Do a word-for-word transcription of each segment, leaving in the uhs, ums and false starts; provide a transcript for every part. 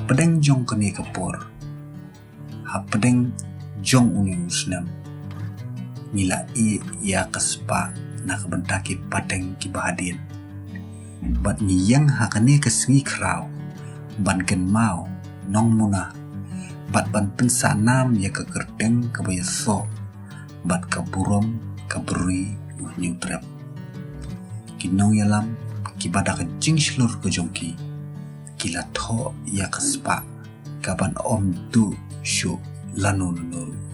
Pdeng jong kane ka por, ha pdeng jong une u snem, ngi la ïeh ïa ka spah na ka bynta ki pateng kiba hadien. Bad ngi ïeng ha kane ka sngi khraw ban kynmaw nongmuna bad ban pynsah nam ïa ka kyrteng kaba ïasoh bad ka burom ka bri u Hynñiewtrep. Ki nongïalam kiba da ka jingshlur ka jong ki, ki la thoh ïa ka spah kaban ym duh shuh lano lano ruh.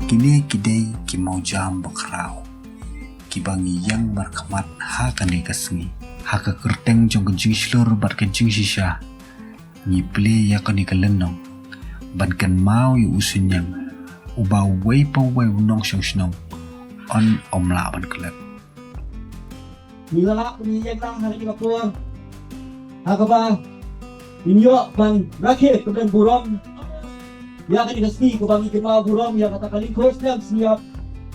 Kine ki dei ki mawjam bakhraw kiba ngi ïeng markhmat ha kane ka sngi, ha ka kyrteng jong ka jingshlur bad ka jingshisha. Ngi plie ïa kane ka lynnong ban kynmaw ïa u synñiang uba uwei pa uwei u nongshong shnong un ym lah ban klet. Ngi la lah ban ïeng lang ha kane ka por ha kaba ngin ïoh ban rakhe ka kyrdan burom ïa kane ka sngi kaba ngi kynmaw burom ïa kata ka lyngkhuh snem sngap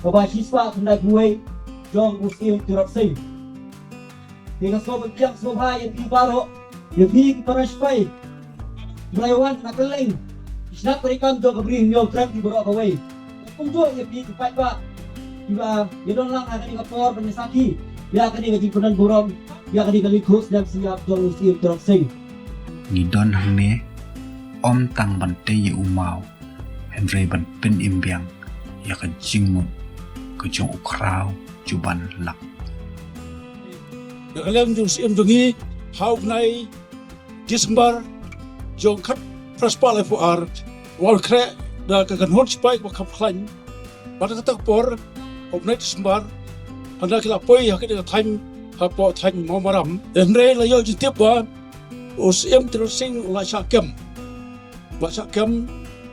kaba shispah khyndai phew wei jong u Syiem Tirot Sing. Te nga sngewbha, nga sngewbha ïa phi baroh, ïa phi ki para sipai kiba la wan na kylleng ki shnat treikam jong ka Bri Hynñiewtrep ki baroh kawei. Kumjuh ïa phi ki paidbah kiba ïa don lang ha kane ka por ban ïa sakhi ïa kane ka jingpynlong burom ïa kane ka lyngkhuh snem sngap jong u Syiem Tirot Sing. Ngi don hangne ym tang ban tei ïa u maw, hynrei ban pynim biang ïa ka jingmut ka jong u khraw juban lak. Na ka liang jong u Syiem jong ngi, ha u bnai December jong khatphra spah laiphew ar, u la khreh da ka kynhun sipai kaba kham khlaiñ. Bad kata ka por, ha u bnai December, hynda ki la poi ha kane ka thaiñ, hapoh thaiñ Mawmaram, hynrei la ïoh jingtip ba u Syiem Tirot Sing u la shah kem. Ba shah kem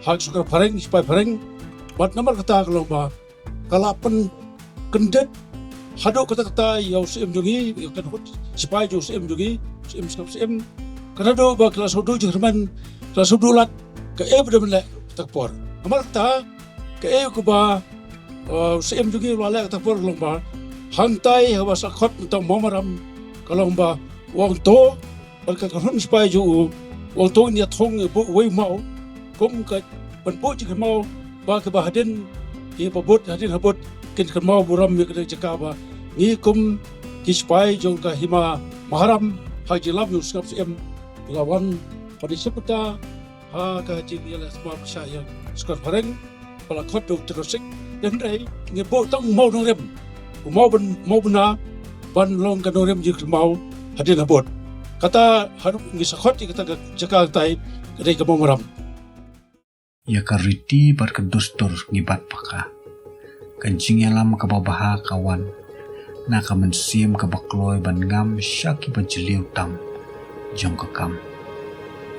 ha ki sorkar phareng, sipai phareng. Bad namar kata ka long ba ka la pynkyndit haduh katta katta ïa u Syiem jong ngi, ïa ka kynhun sipai jong u Syiem jong ngi, Syiem Sngap Syiem. Ka naduh ba ki la shu duh jingkyrmen, ki la shu duh lad kaei ba dei ban leh kata ka por. Namar kata kaei kaba, uh, u Syiem jong ngi u la leh kata ka por ka long ba hangtai haba sa khot mynta Mawmaram ka long ba u ong to bad ka kynhun sipai jong u, u ong to ngin ïa thung ïa buh uwei u maw kum ka ban buh jingkynmaw ba kiba hadien kiba bud hadien habud kin kynmaw burom ïa kane ka jaka ba ngi kum ki sipai jong ka hima Maharam ha ka jingïalam jong u Sngap Syiem ki la wan ban ïashim bynta ha ka jingïaleh sumar pyrshah ïa u sorkar phareng ba la khot da u Tirot Sing. Hynrei ngi buh tang u maw nongrim, u maw ban, maw bynna ban long ka nongrim jingkynmaw hadien habud. Kata haduh ngi sa khot ïa kata ka jaka hangtai ka dei ka Mawmaram. Ïa ka riti bad ka dustur ngi bat paka. Ka jingïalam kaba bha ka wan na ka mynsiem kaba kloi ban ngam sha kiba jylliew tam jong ka kam.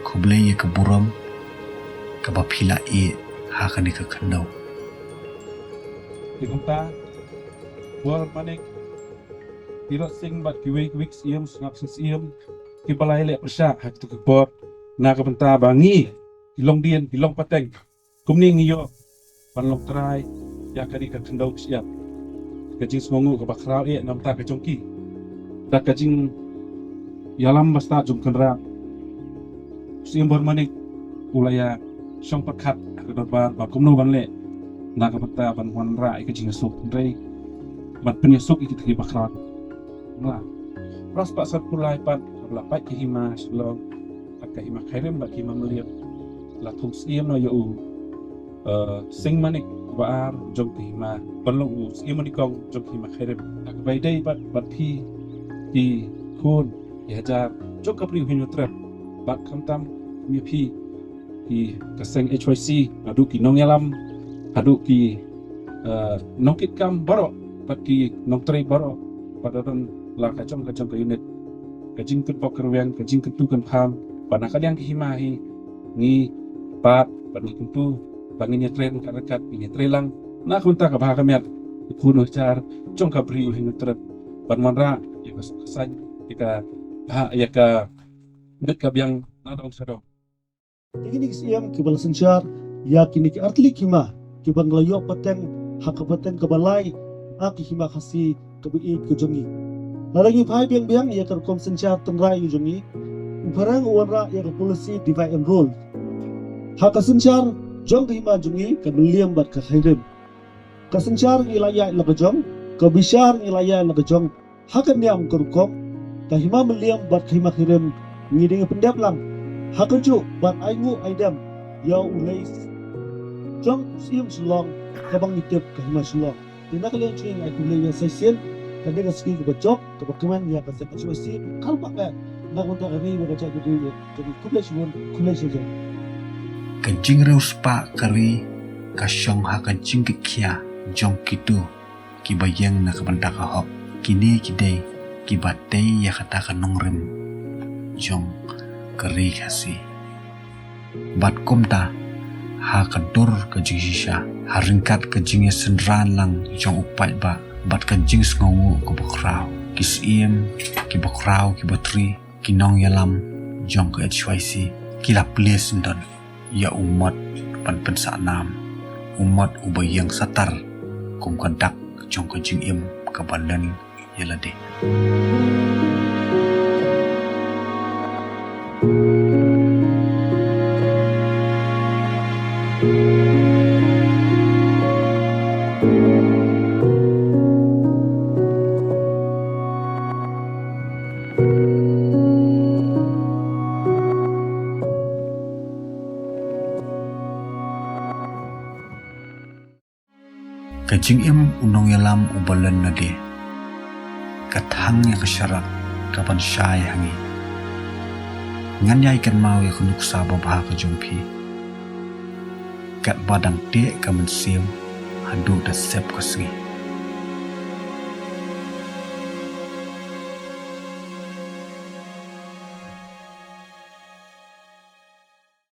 Khublei ïa ka burom kaba phi la ïeh ha kane ka khyndew. Te kumta, Bor Manik, Tirot Sing bad kiwei kiwei ki syiem, sngap sing syiem, kiba la ïaleh pyrshah ha kito ki bor na ka bynta ba ngi ki longdien, ki longpateng kumne ngi ïoh ban long trai ïa kane ka khyndew ka shyiap. Ka jingsngewnguh kaba khraw eh na bynta ka jong ki. Da ka jingïalam ba stad jong u Kynrad, u Syiem Bor Manik u la ïa shong pyrkhat ha ka dorbar ba kumno ban leh na ka bynta ban wanrah ïa ka jingïasuk, hynrei ban pynïasuk ïa kita kiba khraw. Nga, phra spah sanphew lai pat, haba la pait ka hima Shillong, bad ka hima Khyrim bad ka hima Mylliem, la thung syiem noh ïa u, eh, Sing Manik ba ar jong ka hima, ban long u Syiem Manikong jong ka hima Khyrim. Kaba ïadei bad, bad phi ki khun ki hajar jong ka Bri u Hynñiewtrep, bad khamtam ïa phi ki ka seng H Y C, haduh ki nongïalam, haduh ki, eh, nongkitkam baroh, bad ki nongtrei baroh, bad la don la ka jong ka jong ka unit. Ka jingkynpok kyrwiang, ka jingkyntu kynpham, bad na ka liang ka hima hi ngi pat bad ngi kyntu ba ngin ïatrei ryngkat ryngkat, ngin ïatrei lang na ka bynta ka bha ka miat u khun u hajar jong ka Bri u Hynñiewtrep, ban wanrah ïa ka suk ka saiñ, ïa ka bha, ïa ka bit ka biang na dong sha dong. Ïa kine ki syiem kiba la synshar ïa kine ki artylli ki hima kiba ngi la ïoh pateng ha ka pateng kaba lai ha ka hima Khasi kaba ïeit ka jong ngi. Lada ngi phai biang biang ïa ka rukom synshar tynrai ka jong ngi, u phareng u wanrah ïa ka policy divide and rule. Ha ka synshar jong ka hima jong ngi, ka Mylliem bad ka Khyrim, ka synshar ngi la ïaid la ka jong, ka bishar ngi la ïaid la ka jong. Ha ka niam ka rukom, ka hima Mylliem bad ka hima Khyrim ngi dang pyndep lang. Ha kajuh ban ai nguh ai dem ïa u lei jong u Syiem Shillong kaba ngi tip ka hima Shillong. Te na ka liang jong ngi, ai khublei ïa sa shisien. Ka dei ka sngi kaba jop kaba kmen ïa ka seng H Y C, khamtam eh na ka bynta ka ri bad ka jaitbynriew jong ngi. Khublei shibun, khublei shibun. Ka jingriewspah ka ri ka shong ha ka jingkitkhia jong kito kiba ïeng na ka bynta ka hok. Kine ki dei kiba tei ïa kata ka nongrim jong ka ri Khasi. Bad kumta, ha ka dur ka jingshisha, ha ryngkat ka jingïasynran lang jong u paidbah bad ka jingsngewnguh kaba khraw, ki syiem, ki bakhraw, ki batri, ki nongïalam jong ka H Y C ki la plie syndon ïa u mot ban pynsah nam, u mot uba ïeng satar kum ka dak jong ka jingim kaba len ïa lade. Ka jingim u nongïalam uba len lade ka thang ïa ka sharak kaban shai ha ngi. Ngan ïai kynmaw ïa ka nuksa babha ka jong phi katba dang teh ka mynsiem haduh da sep ka sngi.